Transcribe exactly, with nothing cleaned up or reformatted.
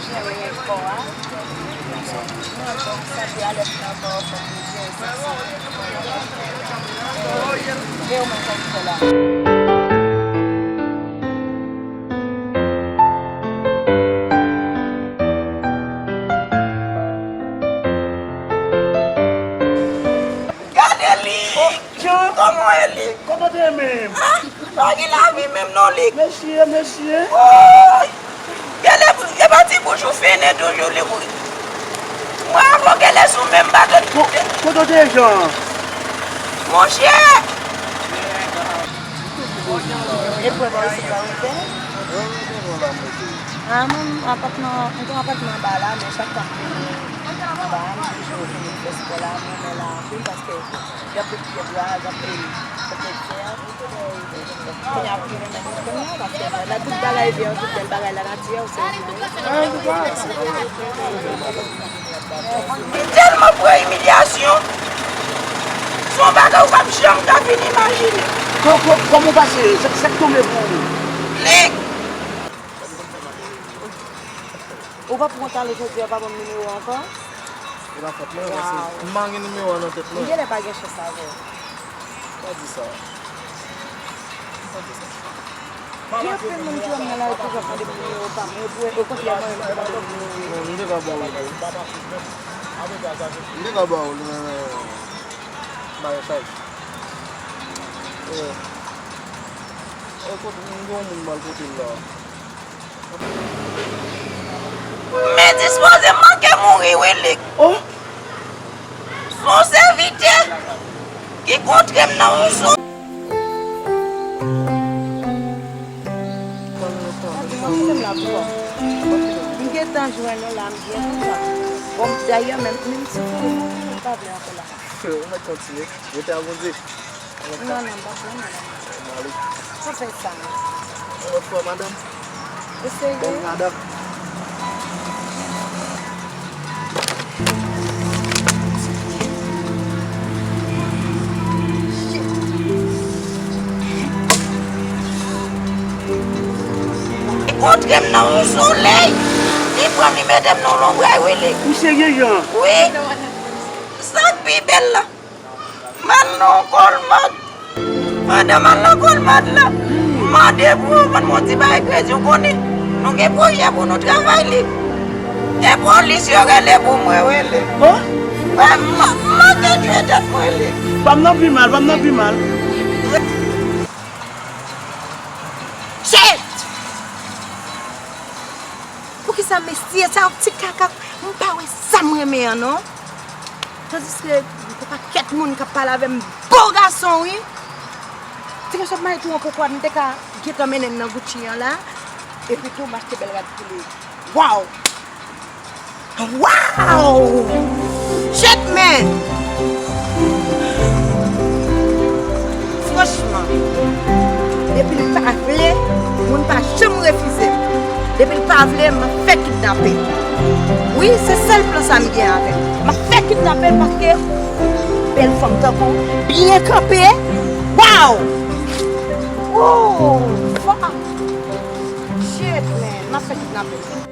Gade li! Jan, kòman w ye, Lik? Kòman w te ye menm? Ah, pa gen lavi menm non, Lik. Mesye, mesye. Woy! Gade, e pa ti bouch ou fennen toujou, Lik, wi. Mwen avè w, gade sou menm baton. Ko-, kote w te ye, Jan? Monchè! Eprèv la, se pa ouvè. Ah, mwen, apatman, mwen gen apatman anba la, men chak fwa m vini anba a, m toujou vini fè spò la, mwen renmen la anpil, paske gen anpil pye bwa, gen anpil, anpil fè. Kounye a, m renmen nou kounye a, paske nan tout bagay vè yo, tout bèl bagay lanati a, ou se M tèlman pran imilyasyon. Se yon bagay ou p ap janm ka fin imajine. Kò-, kò-, kòman w pase? Sa, sa k tonbe pou ou? Lik. Ou pa pran tale jodi a, pa ban m nimewo ankò? E pa fòt mwen, paske m pa gen nimewo a nan tèt mwen. M genlè pa gen chans avè w. Pa di sa. Pa di sa. Gen anpil moun ki wè m nan lari toujou ap mande pou nimewo pa m. Yo, yo, okontrè, mwen menm ki mande pou nimewo. Non, m te ka ba w li. M te ka ba w li, men, men, Maryaj. Eh. Eh, kote, m gen yon moun m al pote l la. M endispoze, m manke mouri wi, Lik. Oh! Se yon sèvitè ki kontre m nan yon sonm. M gentan jwenn ou la, m byen kontan. Bon, dayè, menm, menm si w pa vle ankò la. Ou mèt kontinye. Rete a Bondye. Non, non, m pa pran, non. Mwen ale. Sa fè sa? Yon lòt fwa, madanm. Ou serye? Bèl madanm. Li kontre m nan yon solèy. Li pran m, li mete m nan yon lonbray, wi, Lik. Ou serye, Jan? Wi. Sa k pi bèl la. M al nan yon kolmad. Pandan m al nan kolmad la, m mande pou yo vann m yon ti bagay kredi. Ou konnen, nou gen pwojè pou nou travay, Lik. E polis yo rele pou mwen, rele. Frè m, m manke tchwe tèt mwen, Lik. Pa m nan pi mal, pa m nan pi mal. Shit! Poukisa mesye sa yo ti kaka? M pa wè sa m renmen an non. Tandiske gen pakèt moun k ap pale avè m, bo gason wi. Ti kesyon m al tou an koko a, m te ka gentan mennen l nan Gucci an la. Epi tou m achte bèl rad pou li. Waw! Waw! Shit, man! Franchman, depi l pa vle, moun pa janm refize m. Depi l pa vle, m ap fè kidnape. Wi, se sèl plan sa m gen avè l. M ap fè kidnape l paske bèl fanm tankou w byen kanpe. Waw! Oh, fuck! Shit, man! M ap fè kidnape l.